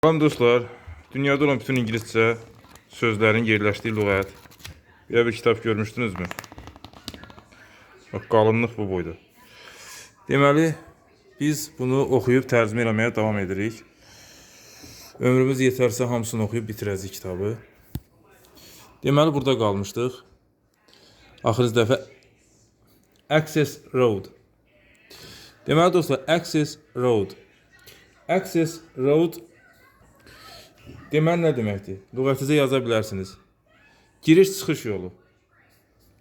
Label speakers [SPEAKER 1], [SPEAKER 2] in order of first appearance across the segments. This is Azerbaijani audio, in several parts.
[SPEAKER 1] Salam dostlar, dünyada olan bütün İngilizcə sözlərin yerləşdiyi lüğət. Belə bir kitab görmüşdünüzmü? Bax, qalınlıq bu boyda. Deməli, biz bunu oxuyub tərcümə eləməyə davam edirik. Ömrümüz yetərsə hamısını oxuyub bitirəcəyik kitabı. Deməli, burada qalmışdıq. Axırıncı dəfə Access Road. Deməli dostlar, Access Road. Access Road deməli nə deməkdir? Lüğətinizə yaza bilərsiniz. Giriş-çıxış yolu.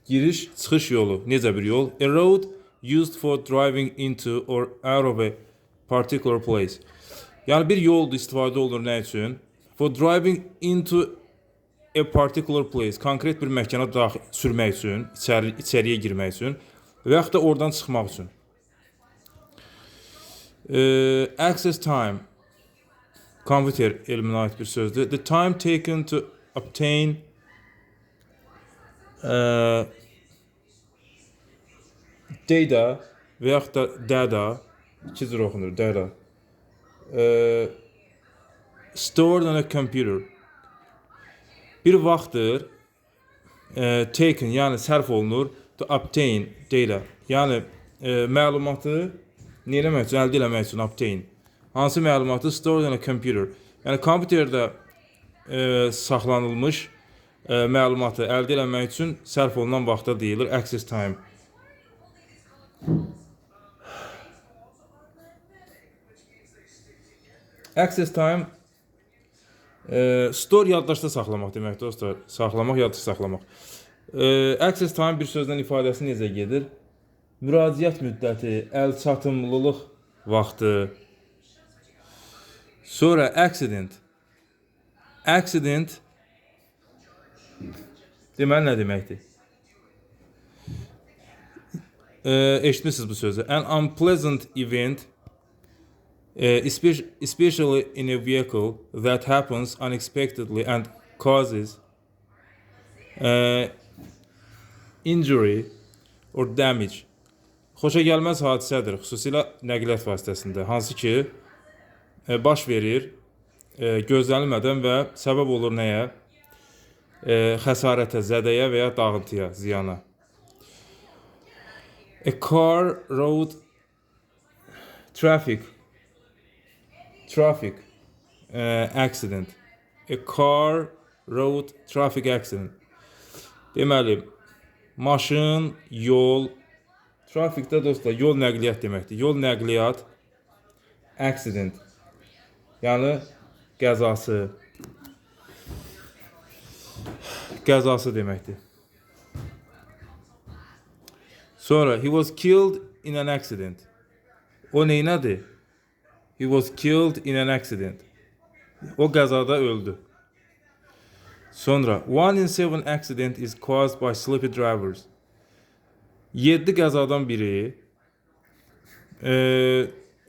[SPEAKER 1] Giriş-çıxış yolu necə bir yol? A road used for driving into or out of a particular place. Yəni bir yoldur, istifadə olunur nə üçün? For driving into a particular place, konkret bir məkana daxil sürmək üçün, içəriyə girmək üçün və yaxud da oradan çıxmaq üçün. Access time kompüter elminə aid bir sözdür. The time taken to obtain data və yaxud da data iki cür oxunur, data. Stored on a computer. Bir vaxtdır taken, yəni sərf olunur to obtain data. Yəni məlumatı nə eləmək üçün, əldə eləmək üçün obtain. Hansı məlumatı? Stored on a computer. Yəni kompüterdə saxlanılmış məlumatı əldə eləmək üçün sərf olunan vaxta deyilir access time. Access time store yaddaşda saxlamaq demək dostlar. Saxlamaq, yaddaşda saxlamaq. Access time bir sözlə ifadəsi necə gedir? Müraciət müddəti, əlçatımlılıq vaxtı. Sonra accident. Accident deməli nə deməkdir? Eşitmisiniz bu sözü. An unpleasant event, especially in a vehicle that happens unexpectedly and causes injury or damage. Xoşa gəlməz hadisədir, xüsusilə nəqliyyat vasitəsində, hansı ki baş verir gözlənilmədən və səbəb olur nəyə? Xəsarətə, zədəyə və ya dağıntıya, ziyana. A car road traffic accident. A car road traffic accident. Deməli, maşın, yol, trafikdə dostlar, yol nəqliyyat deməkdir. Yol nəqliyyat accident. Yəni qəzası. Qəzası deməkdir. Sonra he was killed in an accident. O neynədir? He was killed in an accident. O qəzada öldü. Sonra 1 in 7 accident is caused by sleepy drivers. 7 qəzadan biri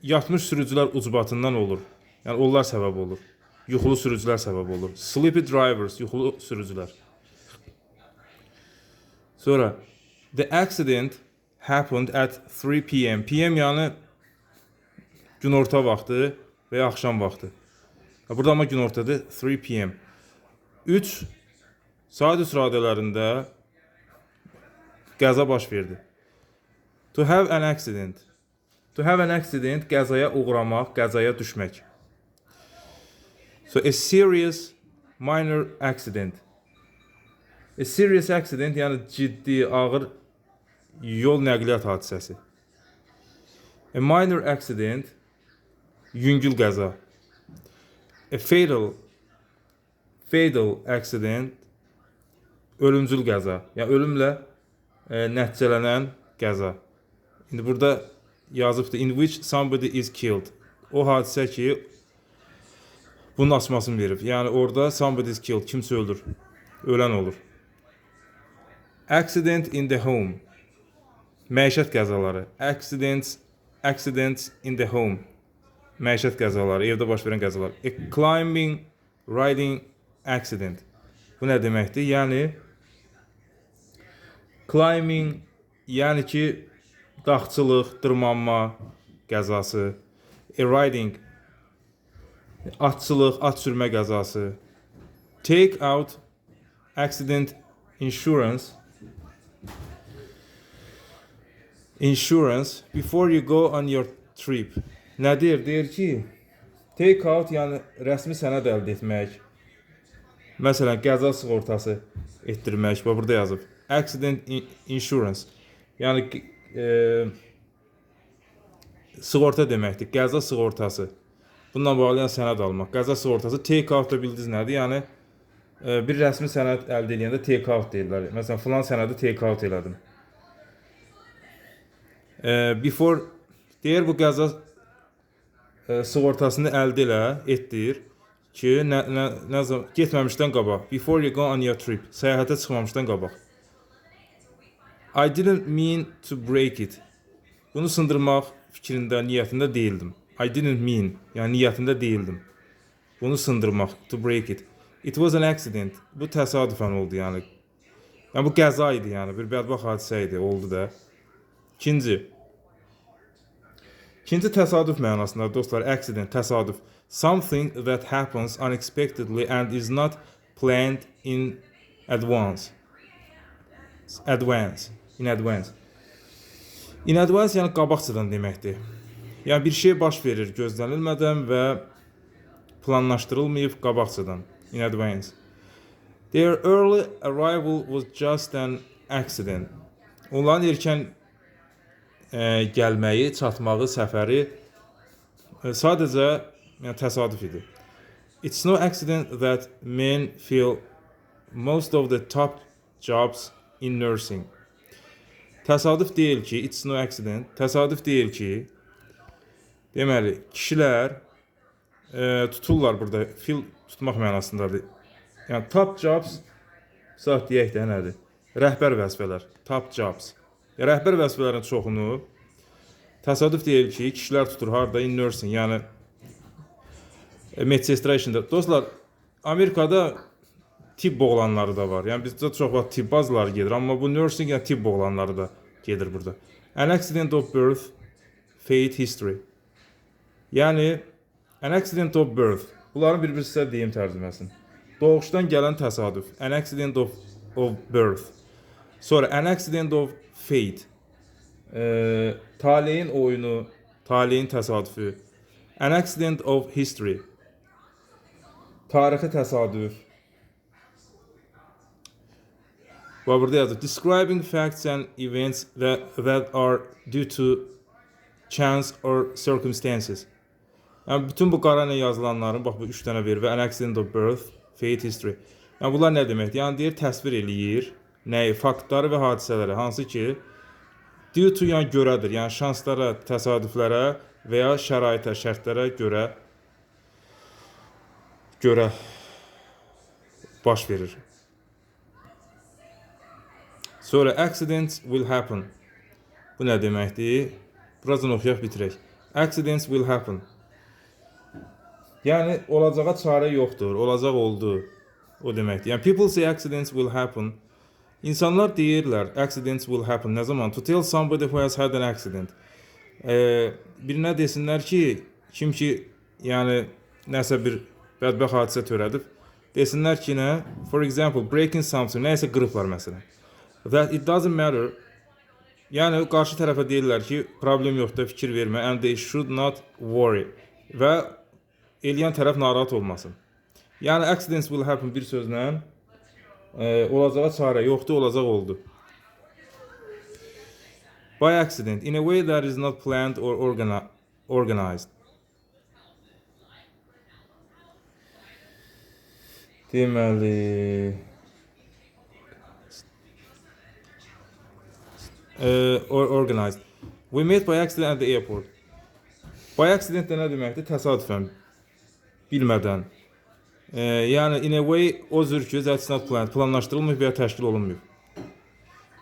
[SPEAKER 1] yatmış sürücülər ucbatından olur. Yəni onlar səbəb olur. Yuxulu sürücülər səbəb olur. Sleepy drivers, yuxulu sürücülər. Sonra the accident happened at 3 p.m. PM yəni günorta vaxtı və ya axşam vaxtı. Burada amma günortadır. 3 p.m. 3 saat 3 radələrində qəza baş verdi. To have an accident. To have an accident qəzaya uğramaq, qəzaya düşmək. So a serious minor accident. A serious accident yəni ciddi, ağır yol nəqliyyat hadisəsi. A minor accident yüngül qəza. A fatal accident ölümcül qəza. Yəni ölümlə nəticələnən qəza. İndi burada yazıbdır in which somebody is killed. O hadisə ki bunun açmasını verib. Yəni orada somebody is killed, kimsə ölür. Ölən olur. Accident in the home. Məişət qəzaları. Accidents in the home. Məişət qəzaları, evdə baş verən qəzalar. A climbing, riding accident. Bu nə deməkdir? Yəni climbing, yəni ki dağçılıq, dırmanma qəzası. A riding. Atçılıq, at sürmə qəzası. Take out accident insurance. Insurance before you go on your trip. Nə deyir? Deyir ki, take out yəni rəsmi sənəd əldə etmək. Məsələn, qəza sığortası etdirmək. Bax burada yazıb. Accident insurance. Yəni sığorta deməkdir. Qəza sığortası. Bununla bağlı yəni sənəd almaq. Qəza sığortası take out da bildiniz nədir? Yəni bir rəsmi sənəd əldə edəndə take out deyirlər. Məsələn, filan sənədi take out elədim. Before deyir bu qəza sığortasını əldə elə, etdir ki, nə zaman getməmişdən qabaq. Before you go on your trip. Səyahətə çıxmamışdan qabaq. I didn't mean to break it. Bunu sındırmaq fikrində, niyyətində deyildim. I didn't mean, yəni niyyətində deyildim. Bunu sındırmaq, to break it. It was an accident. Bu təsadüfən oldu yəni. Yəni bu qəza idi yəni, bir bədbəxt hadisə idi, oldu da. İkinci. İkinci təsadüf mənasında dostlar, accident, təsadüf. Something that happens unexpectedly and is not planned in advance. Advance, in advance. In advance yəni qabaqcadan deməkdir. Yəni bir şey baş verir gözlənilmədən və planlaşdırılmayıb qabaqcadan. In advance. Their early arrival was just an accident. Onların erkən gəlməyi, çatmağı, səfəri sadəcə yəni, təsadüf idi. It's no accident that men fill most of the top jobs in nursing. Təsadüf deyil ki, it's no accident. Təsadüf deyil ki, deməli, kişilər tuturlar burada, fill tutmaq mənasındadır. Yəni top jobs, saat deyək də nədir? Rəhbər vəzifələr, top jobs. Ya, rəhbər vəzifələrin çoxunu təsadüf deyil ki, kişilər tutur harda? In nursing, yəni medsestra işində. Dostlar, Amerikada tibb oğlanları da var. Yəni bizdə çox vaxt tibbazlar gedir, amma bu nursing yəni tibb oğlanları da gedir burada. An accident of birth, fate, history. Yəni an accident of birth. Bunların bir-bir sizə deyim tərcüməsini. Doğuşdan gələn təsadüf. An accident of birth. Sonra an accident of fate. Taleyin oyunu, taleyin təsadüfü. An accident of history. Tarixi təsadüf. Və burada yazır. Describing facts and events that are due to chance or circumstances. Yəni bütün bu qara ilə yazılanların, bax bu 3 dənə verir və an accident of birth, fate, history. Yəni bunlar nə deməkdir? Yəni deyir təsvir eləyir nəyi? Faktları və hadisələri, hansı ki due to yəni görədir. Yəni şanslara, təsadüflərə və ya şəraitə, şərtlərə görə baş verir. Sonra accidents will happen. Bu nə deməkdir? Birazdan oxuyaq bitirək. Accidents will happen. Yəni olacağa çarə yoxdur, olacaq oldu. O deməkdir. Yəni people say accidents will happen. İnsanlar deyirlər accidents will happen. Nə zaman? To tell somebody who has had an accident. Birinə desinlər ki, kim ki, yəni nəsə bir bədbəxt hadisə törədib, desinlər ki, nə? For example, breaking something, nəyisə qırıblar məsələn. That it doesn't matter. Yəni qarşı tərəfə deyirlər ki, problem yoxdur, fikir vermə, and they should not worry. Və eləyən tərəf narahat olmasın. Yəni accidents will happen bir sözlə olacağa çarə yoxdur, olacaq oldu. By accident, in a way that is not planned or organized. Deməli, or organized. We met by accident at the airport. By accident də nə deməkdir? Təsadüfən, bilmədən. Yəni in a way o cür ki, that's not planned, planlaşdırılmayıb və ya təşkil olunmayıb.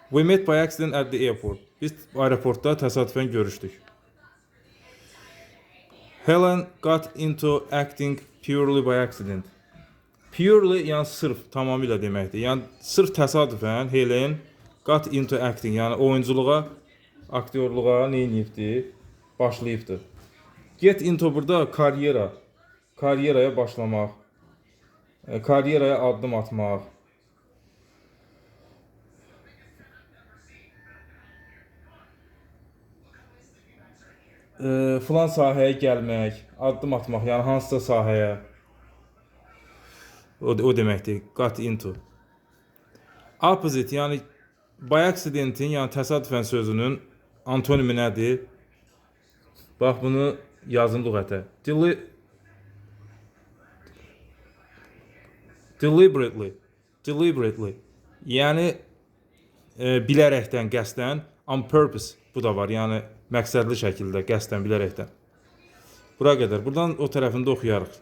[SPEAKER 1] We met by accident at the airport. Biz aeroportda təsadüfən görüşdük. Helen got into acting purely by accident. Purely yəni sırf, tamamilə deməkdir. Yəni sırf təsadüfən Helen got into acting, yəni oyunculuğa, aktyorluğa nə edibdi? Başlayıbdı. Get into burada karyera Karyeraya başlamaq. Karyeraya addım atmaq. Filan sahəyə gəlmək, addım atmaq, yəni hansısa sahəyə. O deməkdir. Got into. Opposite, yəni by accident-in, yəni təsadüfən sözünün antonimi nədir? Bax bunu yazın lüğətə. Deliberately. Deliberately. Yəni bilərəkdən, qəsdən, on purpose bu da var. Yəni məqsədli şəkildə, qəsdən, bilərəkdən. Bura qədər. Buradan o tərəfində oxuyarıq.